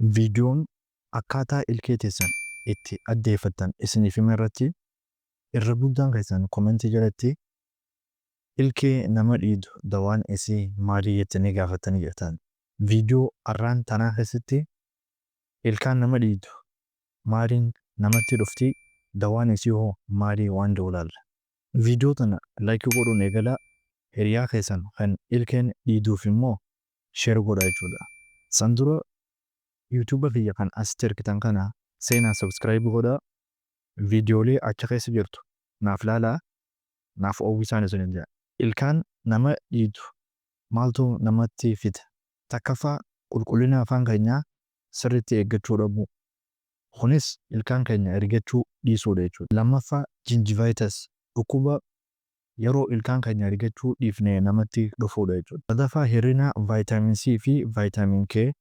Viidiyoon akkaataa ilkee teessan itti addeeffattan isiniif hime irratti irra guddaan keessan komentii jalatti ilkee nama dhiidu dawaan isii maalii jettanii gaafattanii jirtan. Viidiyoo arraan tanaa keessatti ilkaan nama dhiidu maaliin namatti dhufti, dawaan isii hoo maalii waan jiru laalla. Viidiyoo tana like godhuun eegalaa, hiriyaa keessan kan ilkeen dhiiduuf immoo share godhaa jechuudha. San dura YouTube kiyya kan asitti argitan kana seenaa subscribe godhaa, viidiyoolee achi keessa jirtu naaf laalaa, naaf oowwisaan isinin jedha. Ilkaan nama dhiidu maaltu namatti fida? Takkaffaa, qulqullina afaan keenyaa sirriitti eeggachuu dhabuu. Kunis ilkaan keenya rigachuu dhiisuudha jechuudha. Lammaffaa, gingivitis, dhukkuba yeroo ilkaan keenya rigachuu dhiifne namatti dhufuudha jechuudha. Sadaffaa, hir'ina vitamin C fi vitamin K.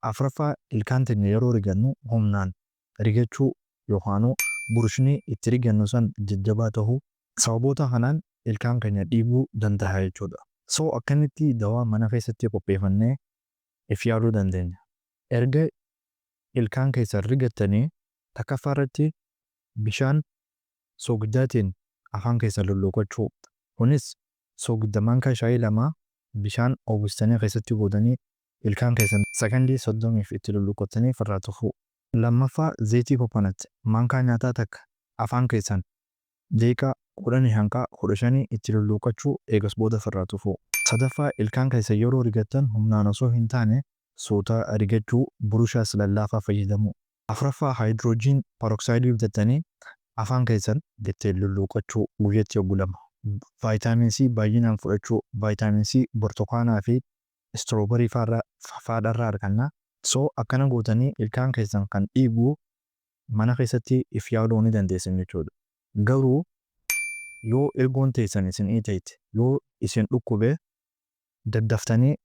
Afraffaa, ilkaan teenya yeroo rigannu humnaan rigachuu yookaanuu burushni itti rigannu san jajjabaa tahuu. Sababoota kanaan ilkaan keenya dhiiguu dandaha jechuudha. So akkamitti dawaa mana keessatti qopheeffannee if yaaluu dandeenya? Erga ilkaan keessan rigattanii, takkaffaa irratti bishaan soogidaatiin afaan keessan lulluuqachuu. Kunis soogidda maankaa shaayii 2 bishaan oowwistanii keessatti gootanii ilkaan keessan sakandii 30f itti lulluuqattanii firraa tufuu. Lammaffaa, zayitii coconut maankaa nyaataa takka afaan keessan daqiiqaa 10 hanqa 15 itti lulluuqachuu, eegas booda firraa tufuu. Sadaffaa, ilkaan keessan yeroo rigattan humnaan osoo hin taane suuta rigachuu, burushaas lallaafaa fayyadamuu. Afraffaa, hydrogen peroxide bitattanii afaan keessan ittiin lulluuqachuu guyyatti yoggu 2. Vitamin C baay'inaan fudhachuu. Vitamin C burtukaanaa fi strawberry faadharraa arganna. So akkana gootanii ilkaan keessan kan dhiigu mana keessatti if yaaluu ni dandeessan jechuudha. Garuu yoo ilgoon teessan isin iitayte, yoo isin dhukkube, daddaftanii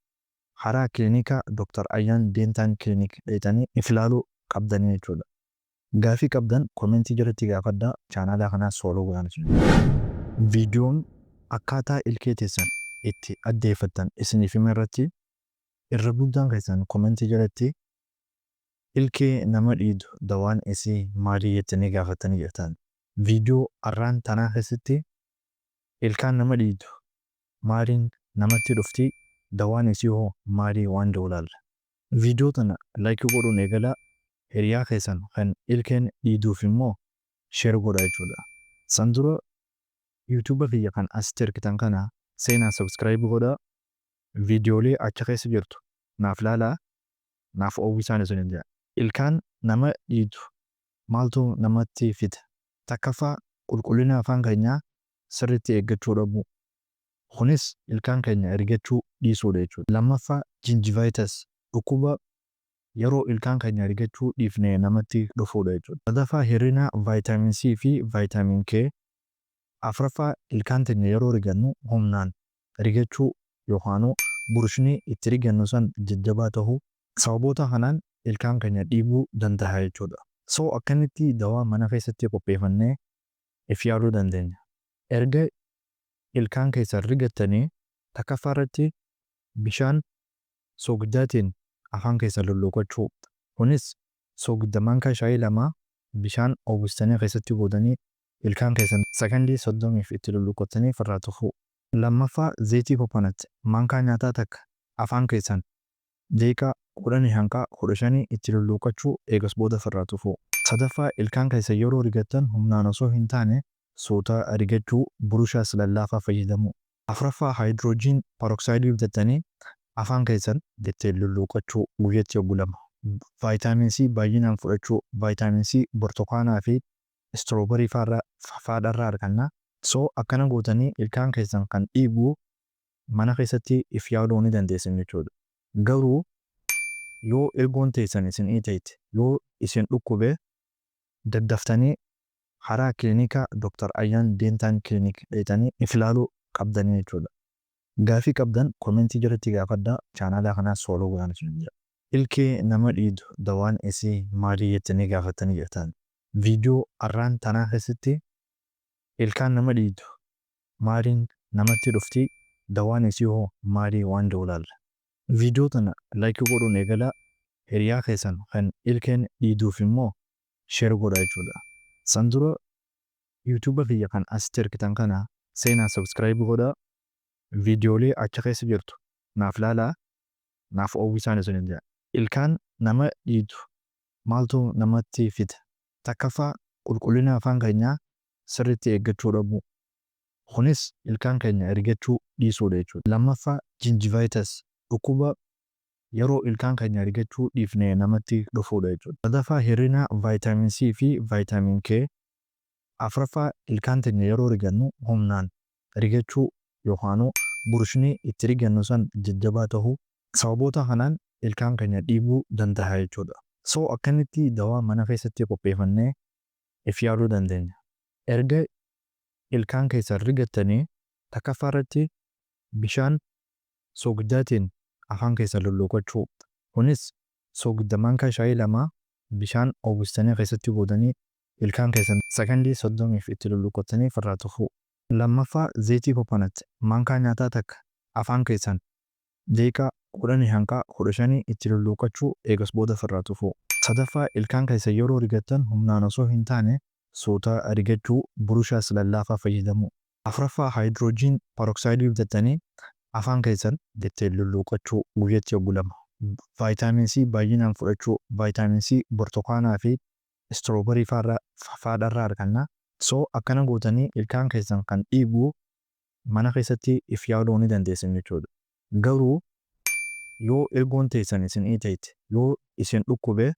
karaa kilinika Dr. Ayyan Dental Clinic dheeytanii if ilaaluu qabdanii jechuudha. Gaafii qabdan komentii jalatti gaafadhaa, chaanaalaa kanaas follow godhaan isin. Viidiyoon akkaataa ilkee teessan itti addeeffattan isiniif hime irratti irra guddaan keessan komentii jalatti ilkee nama dhiidu dawaan isii maalii jettanii gaafattanii jirtan. Viidiyoo arraan tanaa keessatti ilkaan nama dhiidu maaliin namatti dhufti, dawaan isii hoo maalii waan jiru laalla. Viidiyoo tana like godhuun eegalaa, hiriyaa keessan kan ilkeen dhiiduuf immoo share godhaa jechuudha. San dura YouTube kiyya kan asitti argitan kana seenaa subscribe godhaa, viidiyoolee achi keessa jirtu naaf laalaa, naaf oowwisaan isinin jedha. Ilkaan nama dhiidu maaltu namatti fida? Takkaffaa, qulqullina afaan keenyaa sirriitti eeggachuu dhabuu. Kunis ilkaan keenya rigachuu dhiisuudha jechuudha. Lammaffaa, gingivitis, dhukkuba yeroo ilkaan keenya rigachuu dhiifne namatti dhufuudha jechuudha. Sadaffaa, hir'ina vitamin C fi vitamin K. Afraffaa, ilkaan teenya yeroo rigannu humnaan rigachuu yookaanuu burushni itti rigannu san jajjabaa tahuu. Sababoota kanaan ilkaan keenya dhiiguu dandaha jechuudha. So akkamitti dawaa mana keessatti qopheeffannee if yaaluu dandeenya? Erga ilkaan keessan rigattanii, takkaffaa irratti bishaan soogidaatiin afaan keessan lulluuqachuu. Kunis soogidda maankaa shaayii 2 bishaan oowwistanii keessatti gootanii ilkaan keessan sakandii 30f itti lulluuqattanii firraa tufuu. Lammaffaa, zayitii coconut maankaa nyaataa takka afaan keessan daqiiqaa 10 hanqa 15 itti lulluuqachuu, eegas booda firraa tufuu. Sadaffaa, ilkaan keessan yeroo rigattan humnaan osoo hin taane suuta rigachuu, burushaas lallaafaa fayyadamuu. Afraffaa, hydrogen peroxide bitattanii afaan keessan ittiin lulluuqachuu guyyatti yoggu 2. Vitamin C baay'inaan fudhachuu. Vitamin C burtukaanaa fi strawberry faadharraa arganna. So akkana gootanii ilkaan keessan kan dhiigu mana keessatti if yaaluu ni dandeessan jechuudha. Garuu yoo ilgoon teessan isin iitayte, yoo isin dhukkube, daddaftanii karaa kilinika Dr. Ayyan Dental Clinic dheeytanii if ilaaluu qabdanii jechuudha. Gaafii qabdan komentii jalatti gaafadhaa, chaanaalaa kanaas follow godhaan isin jedha. Ilkee nama dhiidu dawaan isii maalii jettanii gaafattanii jirtan. Viidiyoo arraan tanaa keessatti ilkaan nama dhiidu maaliin namatti dhufti, dawaan isii hoo maalii waan jiru laalla. Viidiyoo tana like godhuun eegalaa, Hiriyaa keessan kan ilkeen dhiiduuf immoo share godhaa jechuudha. San dura YouTube kiyya kan asitti argitan kana seenaa subscribe godhaa. Viidiyoolee achi keessa jirtu naaf laalaa, naaf oowwisaan isinin jedha. Ilkaan nama dhiidu maaltu namatti fida? Takkaffaa, qulqullina afaan keenyaa sirriitti eeggachuu dhabuu. Kunis ilkaan keenya rigachuu dhiisuudha jechuudha. Lammaffaa, gingivitis, dhukkuba yeroo ilkaan keenya rigachuu dhiifne namatti dhufuudha jechuudha. Sadaffaa, hir'ina vitamin C fi vitamin K. Afraffaa, ilkaan teenya yeroo rigannu humnaan rigachuu yookaanuu burushni itti rigannu san jajjabaa tahuu. Sababoota kanaan ilkaan keenya dhiiguu dandaha jechuudha. So akkamitti dawaa mana keessatti qopheeffannee if yaaluu dandeenya? Erga ilkaan keessan rigattanii, takkaffaa irratti bishaan soogidaatiin afaan keessan lulluuqachuu. Kunis soogidda maankaa shaayii 2 bishaan oowwistanii keessatti gootanii ilkaan keessan sakandii 30f itti lulluuqattanii ofirraa tufuu. Lammaffaa, zayitii coconut maankaa nyaataa takka afaan keessan daqiiqaa 10 hanqa 15 itti lulluuqachuu, eegas booda ofirraa tufuu. Sadaffaa, ilkaan keessan yeroo rigattan humnaan osoo hin taane suuta rigachuu, burushaas lallaafaa fayyadamuu. Afraffaa, hydrogen peroxide bitattanii afaan keessan ittiin lulluuqachuu guyyatti yoggu 2. Vitamin C baay'inaan fudhachuu. Vitamin C burtukaanaa fi strawberry faadharraa arganna. So akkana gootanii ilkaan keessan kan dhiigu mana keessatti if yaaluu ni dandeessan jechuudha. Garuu yoo ilgoon teessan isin iitayte, yoo isin dhukkube,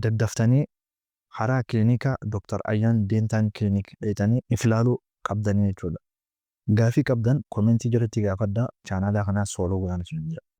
daddaftanii karaa kilinika Dr. Ayyan Dental Clinic dheeytanii if ilaaluu qabdanii jechuudha. Gaafii qabdan commentii jalatti gaafadhaa. Chaanaalaa kanaas follow godhaan isin jedha.